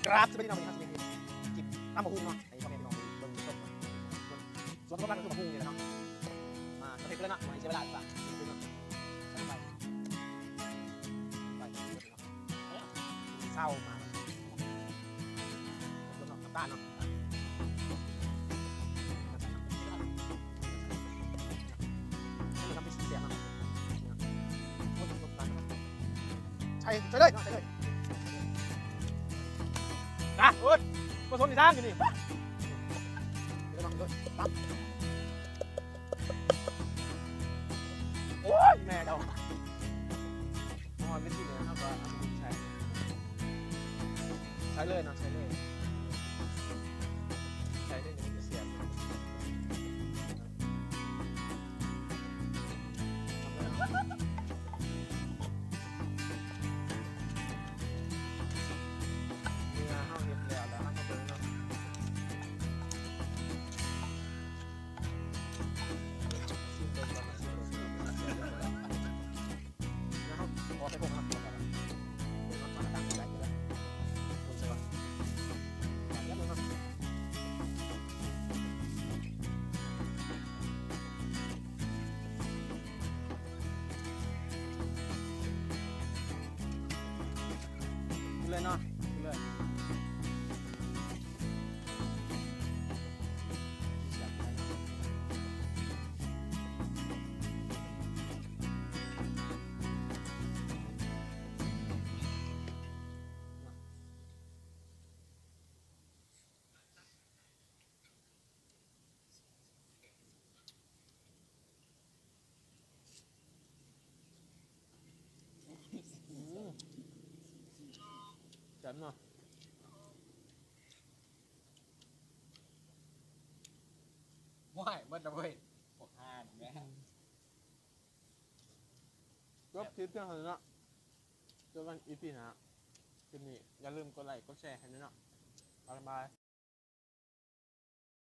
ກາບສະບາຍດີເນາະ ມື້ນີ້ເຮົາຊິມາເຮັດຈິບຕຳບັກຫຸ່ງເນາະ ໃຫ້ພໍ່ແມ່ພີ່ນ້ອງເບິ່ງຊົມ ສ່ວນປະກອບຫຼັກກໍຄືບັກຫຸ່ງນີ້ແຫຼະເນາະ ມາເຮັດເລີຍເນາະ ບໍ່ໃຫ້ເສຍເວລາດີກວ່າ ໃສ່ໄປ ໃສ່ໄປ ເຊົາມາ ນ້ຳຕານເນາະ ໃສ່ ໃສ່ເລີຍເນາະ ໃສ່ເລີຍ ນະ ໂອ້ຍ ບໍ່ສົນອີ່ຫຍັງຢູ່ນີ້ ໂອ້ຍ ແມ່ເຈົ້າ ຮອດວິທີແລ້ວ ເຮົາກໍເອົາໄປໃສ່ ໃສ່ເລີຍເນາະ ໃສ່ເລີຍ ໃສ່ເລີຍ ມັນຈະແຊບ ເມື່ອເຮົາເຮັດແລ້ວ ແລ້ວເຮົາມາເບິ່ງເນາະ ຊີມເບິ່ງກ່ອນເນາະ ຊີມເບິ່ງ ແລ້ວເຮົາຂໍໃສ່ຜົງເນາະ ເບິ່ງເນາະ ມາຕັ້ງໄດ້ຢູ່ແລ້ວ ຄົນໃສ່ວ່າ ແລ້ວເບິ່ງເນາະ ກິນເລີຍເນາະ ກິນເລີຍ ອືມ ແຊບເນາະ ວ້າຍ ເບິດແລ້ວເວີຍ ພວກຫ່ານແມ່ ຈົບຄລິບພຽງເທົ່ານີ້ເນາະ ເຈີກັນອີພີໜ້າ ຄລິບນີ້ຢ່າລືມກົດໄລ້ກົດແຊໃຫ້ແດ່ເນາະ ບາຍບາຍ.